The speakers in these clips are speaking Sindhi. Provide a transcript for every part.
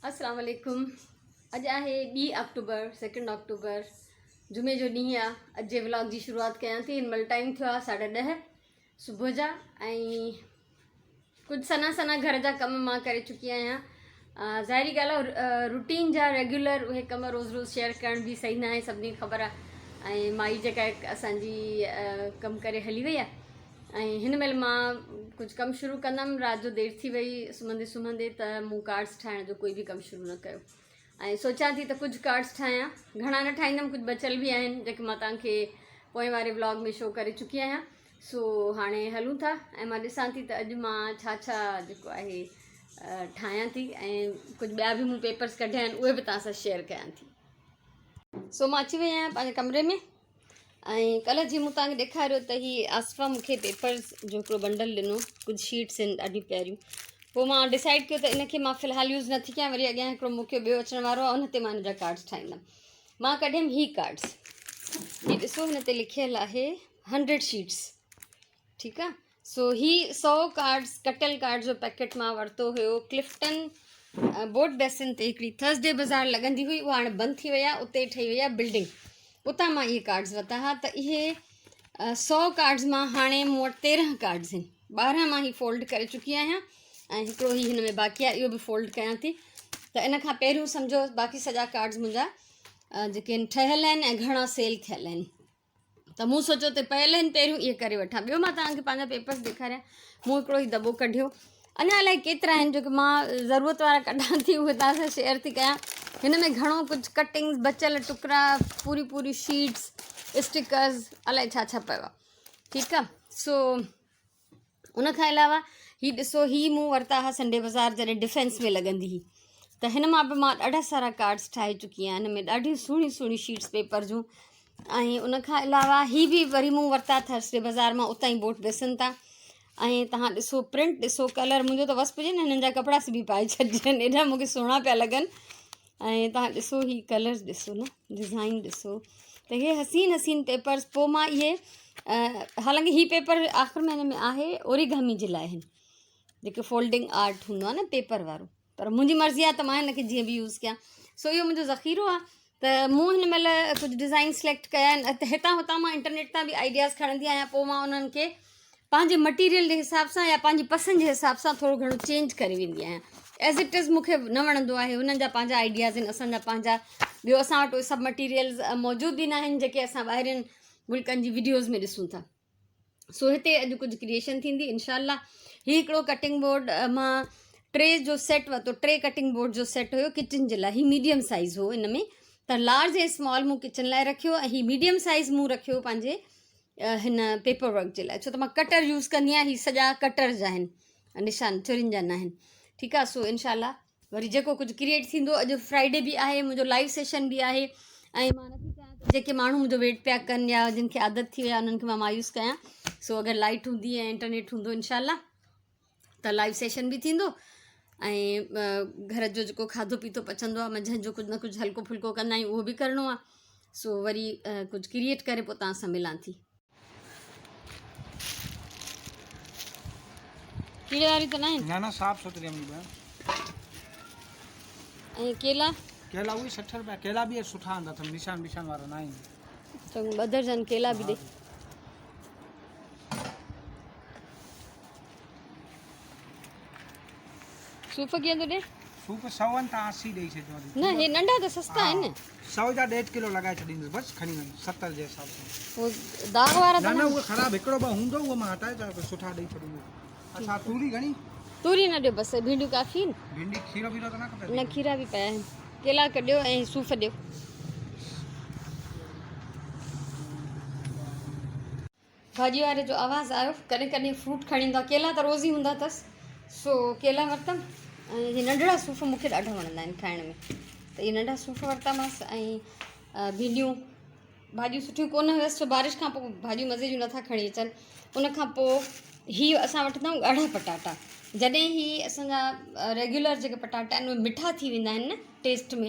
اسلام عليڪم اڄ آهي ٻي آڪٽوبر سيڪنڊ آڪٽوبر جمعي جو ڏينهن آهي اڄ جي ولاگ جي شروعات ڪيان ٿي هن مهل ٽائيم ٿيو آهي 10:30 صبح جا ۽ ڪجهه سنا سنا گهر جا ڪم مان ڪري چڪي آهيان. ظاهري ڳالهه آهي روٽين جا ريگيولر اهي ڪم روز روز شيئر ڪرڻ به صحيح نه آهي سڀني کي خبر آهي ۽ مائي جيڪا اسان جي ڪم ڪري هلي وئي آهي ۽ هن مهل مان ڪجهه ڪم شروع ڪندم رات جو دير ٿي وئي سمهندي سمهندي ته مون ڪارڊس ٺاهڻ جو ڪوئي به ڪم شروع نه ڪيو ۽ سوچان ٿي ته ڪجهه ڪارڊس ٺاهيان گهڻا نه ٺاهيندم ڪجهه بچيل به آهن جيڪي مان توهان کي پوئين واري ولاگ ۾ شو ڪري چڪي آهيان سو هاڻي هلون ٿا ۽ مان ڏسان ٿي ته اڄ مان ڇا ڇا جيڪو آهي ٺاهيان ٿي ۽ ڪجهه ٻيا به مون پيپرس ڪڍيا آهن اهي به توهان سان شيئر ڪيان ٿي. سو مان اچي وئي آهيان پنهنجي ڪمري ۾ ۽ ڪلهه جيئن مون توهان کي ڏيکاريو ته هي آصفه مون کي پيپرز جو هڪڙو بنڊل ڏنو ڪجهه شيٽس آهن ڏاڍيون پياريون پوء مان ڊسائيڊ ڪيو ته ان کي مان في الحال يوز نٿي ڪيان وري اڳيان هڪڙو موقعو ٻيو اچڻ وارو آهي ان تي مان ان جا ڪارڊس ٺاهيندم مان ڪڍيم هي ڪارڊس هي ڏسو هن تي لکيل آهي هنڊريڊ شيٽس ٺيڪ آ سو هي سو ڪارڊز ڪٽيل ڪارڊ جو پيڪيٽ مان ورتو هيو ڪلفٽن بوٽ بيسن تي هڪڙي ٿرسڊي بازار لڳندي هئي اها هاڻي بند ٿي وئي آهي اتي ٺهي وئي آهي بلڊنگ اتان مان اهي ڪارڊز ورتا ها ته اهي سو ڪارڊز مان هاڻي مون وٽ 13 ڪارڊز آهن 12 مان هي فولڊ ڪري چڪي آهيان ۽ هڪڙو هي هن ۾ باقي آهي اهو به فولڊ ڪيان ٿي ته ان کان پهريون سمجهو باقي سڄا ڪارڊز منهنجا جيڪي آهن ٺهيل آهن ۽ گهڻا سيل ٿيل آهن ته مون سوچيو ته پيل آهن پهريون اهي ڪري وٺان ٻيو مان توهان کي پنهنجا پيپرس ڏيکاريان مون هڪڙو هي دٻو ڪڍيو اڃا الائي ڪيترا آهن جو مان ضرورت وارا ڪڍان ٿي اهي توهان سان شيئر ٿي ڪيان هن ۾ گهڻو ڪجهه ڪٽنگس بچيل ٽڪرا پوري پوري شيٽس اسٽڪرز الائي ڇا ڇا پيو آهي ٺيڪ آهي سو ان کان علاوه هي ڏسو هي مون ورتا ها سنڊي بازار جڏهن ڊفينس ۾ لڳندي هئي ته هن مان به مان ڏاڍا سارا ڪارڊس ٺاهي چڪي آهيان هن ۾ ڏاڍيون سهڻيون سهڻيون شيٽس پيپر جون ۽ ان کان علاوه هي به وري مون ورتا ٿرسڊي بازار مان اتان ئي بوٽ بيسن تان ۽ تهان ڏسو پرنٽ ڏسو ڪلر منهنجو ته وس پڄي نه هنن جا ڪپڙا سبي پائي ڇڏجن ايڏا مونکي سهڻا پيا لڳن ۽ تهان ڏسو هي ڪلرز ڏسو نه ڊزائن ڏسو ته هي حسين حسين پيپرز پوء مان اهي حالانڪه هي پيپر آخر مهيني ۾ آهي اوريگامي جي لاء آهن جيڪي فولڊنگ آرٽ هوندو آهي نه پيپر وارو پر منهنجي مرضي آهي ته مان هن کي جيئن به يوز ڪيان سو اهو منهنجو ذخيرو آهي ته مون هن مهل ڪجهه ڊزائن سليڪٽ ڪيا آهن ته هتان هتان مان انٽرنيٽ تان به آئيڊياز کڻندي آهيان پوء مان انهن کي پنهنجي مٽيريل جي حساب سان يا پنهنجي پسند جي حساب سان ٿورو گهڻو چينج ڪري ويندي آهيان ايز it از مونکي نه وڻندو آهي انهن جا پنهنجا آئيڊياز آهن اسان جا پنهنجا ٻيو اسان وٽ اهي سڀ مٽيريلز موجود به نه آهن جيڪي اسان ٻاهرين ملڪن جي وڊيوز ۾ ڏسون ٿا سو هتي اڄ ڪجهه ڪريئيشن ٿيندي انشاء الله هي هڪڙو ڪٽنگ بورڊ مان ٽي جو سيٽ ورتو ٽي ڪٽنگ بورڊ جو سيٽ هيو ڪچن جي لاء هي ميڊيم سائز هو ان ۾ ته لارج ۽ اسمال مون ڪچن لاء رکيو ۽ هي ميڊيم سائز مون رکيو پنهنجي هن پيپر ورڪ جي لاء ڇو ته مان ڪٽر يوز ڪندي آهيان هي سڄا ڪٽر جا آهن نشان چرين جا نه آهن ٺيڪ آهي سو انشاء الله وري جيڪو ڪجهه ڪريئيٽ ٿيندو اڄ فرائيڊي به آهي منهنجو لائيو سيشن به آهي ۽ مان نٿي چاهيان ته جيڪي ماڻهو منهنجو ويٽ پيا ڪن يا جن کي عادت ٿي وئي آهي انهن کي مان مايوس ڪيان سو اگر لائيٽ هوندي ۽ انٽرنيٽ هوندو انشاء الله ته لائيو سيشن به ٿيندو ۽ گهر جو جيڪو کاڌو پيتو پچندو آهي منجهند جو ڪجهه نه ڪجهه هلڪو ڦلڪو ڪندا آهيون اهو به ڪرڻو آهي سو وري ڪجهه ڪريئيٽ ڪري پوء توهان سان ملان ٿي. ڪيڙي واريون ته ناهن؟ نه نه صاف سٿري آهن ٻه. ۽ ڪيلا؟ ڪيلا اهي 60 روپيا ڪيلا به سٺا آندا اٿم نشان بشان وارا نه آهن. چڱو ٻه درجن ڪيلا به ڏي. صوف ڪيئن ٿو ڏي؟ صوف سون تان 80 ڏئي ڇڏيو. نه هي ننڍا ته سستا آهن نه. سو جا ڏيڍ ڪلو لڳائي ڇڏيندس بس کڻي وڃ 70 جي حساب سان. هو داغ وارا ته نه نه اهي خراب هڪڙو ٻه هوندو اهو مان هٽائي چاهيو سٺا ڏئي ڇڏيندس. اڇا توري گهڻي؟ توري نه ڏيو بس ڀينڊيون ڪافي آهن. ڀينڊي کيرو بيرو ته نه کپي؟ نه کيرا به پيا آهن. ڪيلا ڪڍيو ۽ صوف ڏيو. ڀاڄي واري جو آواز آيو ڪڏهن ڪڏهن فروٽ کڻي ايندو آهي ڪيلا ته روز ئي هوندا اٿس سو ڪيلا ورتم ۽ هي ننڍڙا صوف مون کي ڏاڍا وڻندا آهن کائڻ ۾ ته اهي ننڍا صوف ورتامانس ۽ ڀينڊيون ڀاڄيون سٺيون ڪونه هيس سو بارش کان پوء ڀاڄيون مزي جون نٿا کڻي اچن ان کان پوء هي اسان وٺندا آهيون ڳاڙها پٽاٽا جڏهن هي اسانجا ريگيولر جيڪي پٽاٽا آهن اهي مٺا ٿي ويندا آهن نه ٽيسٽ ۾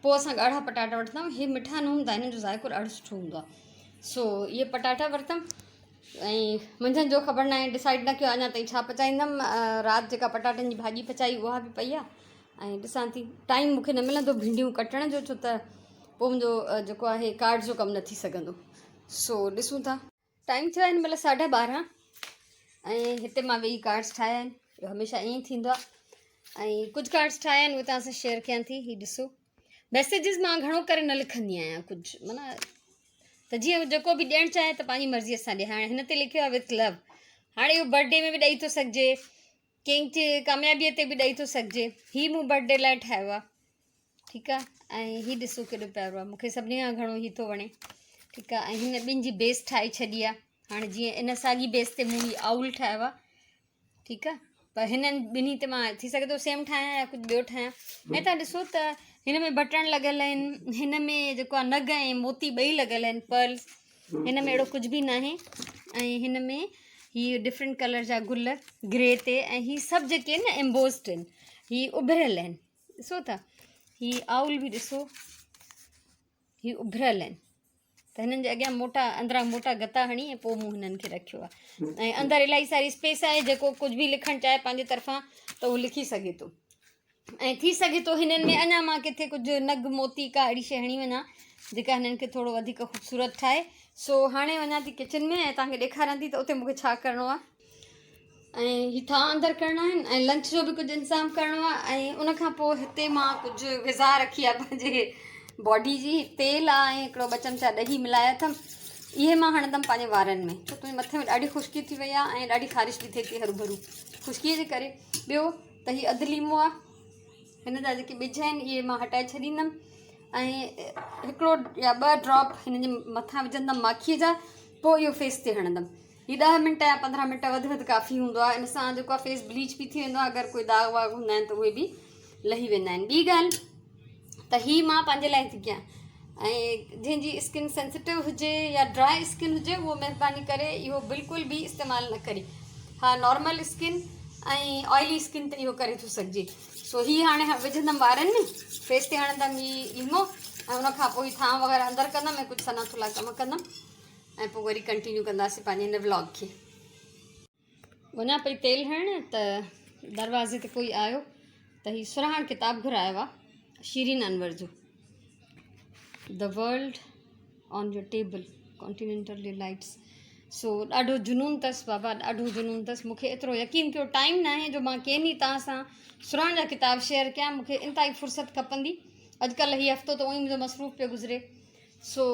پوء اسان ڳاڙها پٽاٽا وٺندا آهيون هي مٺا نه هوندا آهن هن جو ذائقو ڏاڍو سٺو هوندو آهي سو اهي پٽاٽا ورتم ۽ منجهند جو خبر ناهي ڊسائيڊ نه ڪيو اڃا تائين ڇا پچائيندم رات جيڪا پٽاٽن جي ڀاڄي پچائي اها به پئي آهي ۽ ڏسان ٿي ٽائيم مون کي نه ملندو ڀينڊيون ڪٽڻ جو ڇو ته پوء منهنجو جيڪو آهي ڪارڊ جو ڪم نه ٿي سگهندو سو ڏسون ٿا. ٽائيم ٿيو آهي هن مهل ساڍا ٻارهن ۽ هتي مان ويهي ڪارڊس ٺاهيا آهن اهو هميشه ائين ئي ٿيندو آهي ۽ ڪجهه ڪارڊس ٺاهيا آهن اهي توهان سان شيئر ڪيان ٿي هي ڏسو ميسيجز مان گهڻو ڪري نه لکندي آهيان ڪجهه معنيٰ ته جيئن جيڪو به ڏيڻ چاهي ته پنهنجي مرضيء سان ڏي هاڻي هن تي لکيو آهي وٿ لو هاڻي اهو برٿ ڊي ۾ به ڏئي ٿو سگهجي ڪنهن جي ڪاميابيء تي به ڏئي ٿو سگهجي هي مون برٿ ڊي لاء ٺاهيو آهي ٺيڪ آ ۽ هي ڏسو ڪيڏو پيارو آ مونکي سڀني کان گهڻو هي ٿو وڻي ٺيڪ آ ۽ هن ٻن جي بيس ٺاهي ڇڏي آ هاڻي جيئن ان ساڳي بيس تي مون هي آئول ٺاهيو آ ٺيڪ آ پر هنن ٻنهي تي مان ٿي سگهي ٿو سيم ٺاهيان يا ڪجهه ٻيو ٺاهيان ۽ تان ڏسو ته هن ۾ بٽڻ لڳل آهن هن ۾ جيڪو آ نگ ۽ موتي ٻئي لڳل آهن پرلز هن ۾ اهڙو ڪجهه به ناهي ۽ هن ۾ هي ڊفرنٽ ڪلر جا گل گري تي ۽ هي سڀ جيڪي آهن نه امبوزڊ آهن هي اڀريل آهن ڏسو ٿا هي آئول به ڏسو هي اڀريل آهن ته هنن جي اڳيان موٽا اندران موٽا گتا هڻي ۽ پوء مون هنن کي رکيو آهي ۽ اندر الاهي ساري اسپيس آهي جيڪو ڪجهه به لکڻ چاهي پنهنجي طرفان ته اهو لکي سگهي ٿو ۽ ٿي سگهي ٿو هنن ۾ اڃا مان ڪٿي ڪجهه نگ موتي ڪا اهڙي شيء هڻي وڃان جيڪا هنن کي ٿورو وڌيڪ خوبصورت ٺاهي سو هاڻي وڃان ٿي ڪچن ۾ ۽ توهان کي ڏيکاريان ٿي ته اتي مون کي ڇا ڪرڻو آهي ۽ هي ٿانء اندر ڪرڻا آهن ۽ لنچ جو به ڪجهه انتظام ڪرڻو آهي ۽ ان کان پوء هتي مان ڪجهه غذا رکي آهي پنهنجي باڊي جي تيل آهي ۽ هڪڙو ٻه چمچا ڏهي ملايا اٿم اهي مان هڻندم پنهنجي وارن ۾ ڇو ته مٿي ۾ ڏاڍي خشڪي ٿي وئي آهي ۽ ڏاڍي خارش به ٿئي ٿي هرو ڀرو خشڪي جي ڪري ٻيو ته هي اڌ ليمو آهي هن جا جيڪي ٻج آهن اهي مان هٽائي ڇڏيندم ۽ هڪڙو يا ٻه ڊراپ هن جي مٿان وجهندم ماکيء جا پوء اهو فيس تي هڻندم هي ڏهه منٽ يا 15 منٽ وڌ وڌ ڪافي هوندو آهي ان سان جيڪو آهي فيس بليچ به ٿي ويندو آهي اگر ڪوئي داغ واغ هوندا آهن ته اهي به لهي ويندا آهن ٻي ڳالهه ته هي مان پنهنجي لاء ٿي ڪيان ۽ جنهن جي اسڪن سينسٽو هجي يا ڊرائي اسڪن هجي اهو مهرباني ڪري اهو بلڪل به استعمال نه ڪري ها نارمل اسڪن ۽ آئلي اسڪن تي اهو ڪري ٿو سگهجي سو هي هاڻي وجهندم وارن ۾ فيس تي هڻندم هي ليمو ۽ ان کان پوء ٿانء وغيره اندر ڪندم ۽ ڪجهه سنا ٿلا ڪم ڪندم ۽ پوء وري ڪنٽينيو ڪنداسين پنهنجي هن ولاگ کي. وڃان پئي تيل هڻڻ ته دروازي تي ڪوئي آيو ته هي سرهاڻ ڪتاب گهرايو آ شيرين انور جو The World on Your Table Continental Delights سو ڏاڍو جنون اٿس بابا ڏاڍو جنون اٿس مونکي ايترو يقين ڪيو ٽائيم ناهي جو مان ڪين ئي توهان سان سرهاڻ جا ڪتاب شيئر ڪيان مونکي انتهائي فرصت کپندي اڄڪلهه هي هفتو ته اونئي منهنجو مصروف پيو گذري سو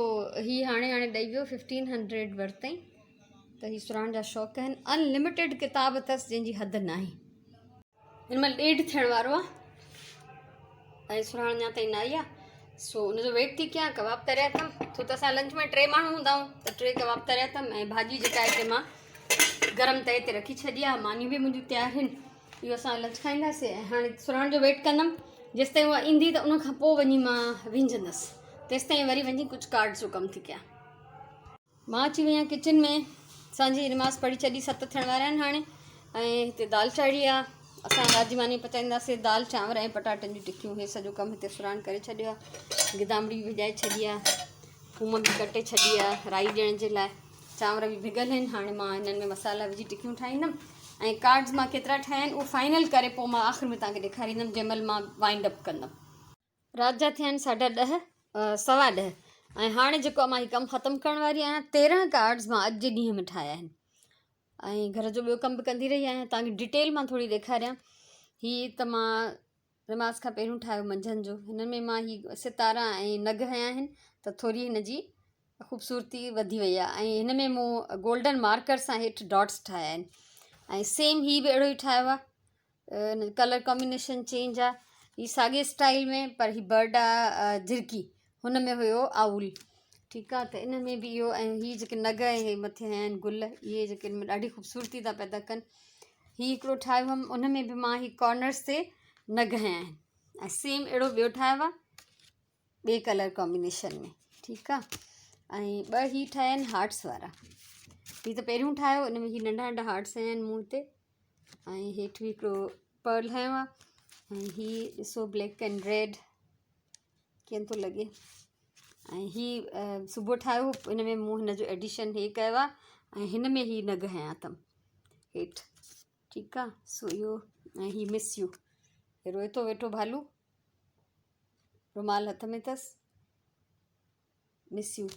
هي هاڻي هاڻي ڏئي ويو ففٽين هنڊريڊ ورتائين ته هي سرهاڻ جا شوق آهن ان لميٽيڊ ڪتاب اٿس جنهن جي حد ناهي. هن مهل ڏيڍ ٿيڻ وارو آهي ۽ سرهاڻ اڃا تائين نه آئي آهي سو ان جو ويٽ ٿي ڪيان ڪباب تريا اٿم ڇو ته اسان لنچ ۾ ٽي ماڻهو هوندا آهيون ته ٽي ڪباب تريا اٿم ۽ ڀاڄي جيڪا آهي سي مان گرم تئي تي رکي ڇڏي آهي مانيون به منهنجون تيار آهن اهو اسان لنچ کائينداسين ۽ هاڻي سرهاڻ جو ويٽ ڪندم جيستائين اها ايندي ته ان کان پوء وڃي مان وهنجندس تيستائين وري وڃي ڪجهه ڪارڊ جو ڪم ٿي ڪيان. مان اچي وئي آهيان ڪچن ۾ سانجهي جي نماز پڙهي ڇڏي ست ٿيڻ وارا آهن هاڻي ۽ هتي دال چاڙهي آهي اسان رات جي ماني پچائينداسين دال چانور ۽ پٽاٽن جون ٽڪيون هي سڄو ڪم هتي سران ڪري ڇڏيو آهي گدامڙي به ڀڄائي ڇڏي آهي ٿوم به ڪٽي ڇڏي آهي رائي ڏيڻ جي لاء چانور به ڀڳل آهن هاڻي مان هنن ۾ مصالحا وجهي ٽڪيون ٺاهيندم ۽ ڪارڊز مان ڪيترا ٺاهيا آهن اهو فائنل ڪري پوء مان آخر ۾ توهان کي ڏيکاريندم جنهن مهل مان وائنڊ اپ ڪندم. رات جا ٿيا آهن ساڍا ڏهه سوا ڏهه ۽ هاڻي جيڪو مان هي ڪم ختم ڪرڻ واري آهيان 13 ڪارڊز مان اڄ جي ڏينهن ۾ ٺاهيا آهن ۽ گهر جو ٻيو ڪم به ڪندي رهي آهيان توهان کي ڊيٽيل مان ٿوري ڏيکاريان هي ته مان نماز کان پهريون ٺاهيو منجهند جو هن ۾ مان هي ستارا ۽ نگ هنيا آهن ته ٿوري هن جي خوبصورتي وڌي وئي آهي ۽ هن ۾ مون گولڊن مارڪر سان هيٺ ڊاٽس ٺاهيا آهن ۽ سيم هي به اهڙو ئي ٺاهيو آهي ڪلر ڪامبينيشن چينج آهي هي ساڳي اسٽائل ۾ پر هي برڊ آهي جهرڪي هن ۾ هيو آئول ٺيڪ آهي ته ان ۾ به اهو ۽ هي جيڪي نگ ۽ هي مٿي هنيا آهن گل اهي جيڪي ان ۾ ڏاڍي خوبصورتي ٿا پيدا ڪن هي هڪڙو ٺاهيو هئم ان ۾ به مان هي ڪارنرس تي نگ هنيا آهن ۽ سيم اهڙو ٻيو ٺاهيو آهي ٻئي ڪلر ڪامبينيشن ۾ ٺيڪ آهي ۽ ٻه هي ٺاهيا آهن هارٽس وارا هي ته پهريون ٺاهيو ان ۾ هي ننڍا ننڍا هارٽس هنيا آهن مون هتي ۽ هيٺ به هڪڙو پرل هنيو آهي ۽ هي ڏسو بليڪ اينڊ ريڊ ڪيئن ٿو لڳي ۽ هي صبح ٺاهيو هو ان ۾ مون هن جو ايڊيشن هي ڪيو آهي ۽ هن ۾ هي نگ هنيا اٿم هيٺ ٺيڪ آهي سو اهو ۽ هي مس يو هي روئي ٿو ويٺو ڀالو، رومال هٿ ۾ اٿس. مس يو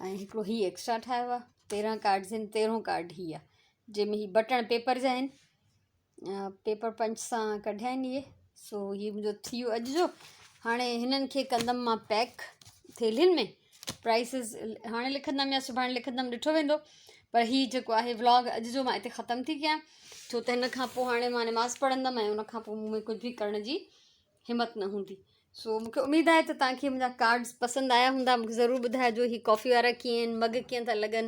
۽ هڪڙو هي ايڪسٽرا ٺاهيو آهي 13 ڪارڊز آهن 13 ڪارڊ هي آهي جنهن ۾ هي بٽڻ پيپر جا آهن پيپر پنچ سان ڪڍيا آهن اهي سو هي منهنجو ٿي ويو اڄ جو هاڻي هنن کي ڪندم مان پيڪ ٿيلهين ۾ پرائسز هاڻي لکندم يا سڀاڻي لکندم ڏٺو ويندو پر هي جيڪو آهي ولاگ اڄ جو مان هتي ختم ٿي ڪيان ڇو ته هن کان پوء هاڻي مان نماز پڙهندم ۽ ان کان پوء مون ۾ ڪجهه به ڪرڻ جي همت نه هوندي سو مونکي اميد آهي ته توهان کي منهنجا ڪارڊز پسند آيا هوندا مونکي ضرور ٻڌائجو هي ڪافي وارا ڪيئن آهن مگ ڪيئن ٿا لڳن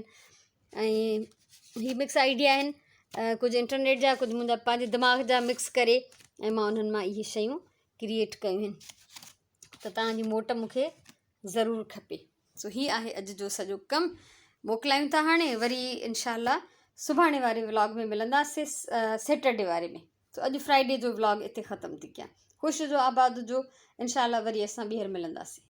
۽ هي مڪس آئيڊيا آهن ڪجهه انٽرنيٽ جا ڪجهه منهنجا پنهنجي دماغ جا مڪس ڪري ۽ مان انهن مان اهي شيون ڪريئيٽ ڪيون آهن ته توهان جي موٽ مونکي ضرور کپي سو هي آهي اڄ جو سڄو ڪم موڪلايون ٿا هاڻي وري انشاء الله سڀاڻي واري ولاگ ۾ ملنداسي سيٽرڊي واري ۾ سو اڄ فرائيڊي جو ولاگ اتي ختم ٿي ڪيان خوش هجو آباد هجو انشاء الله وري اسان ٻيهر ملنداسي.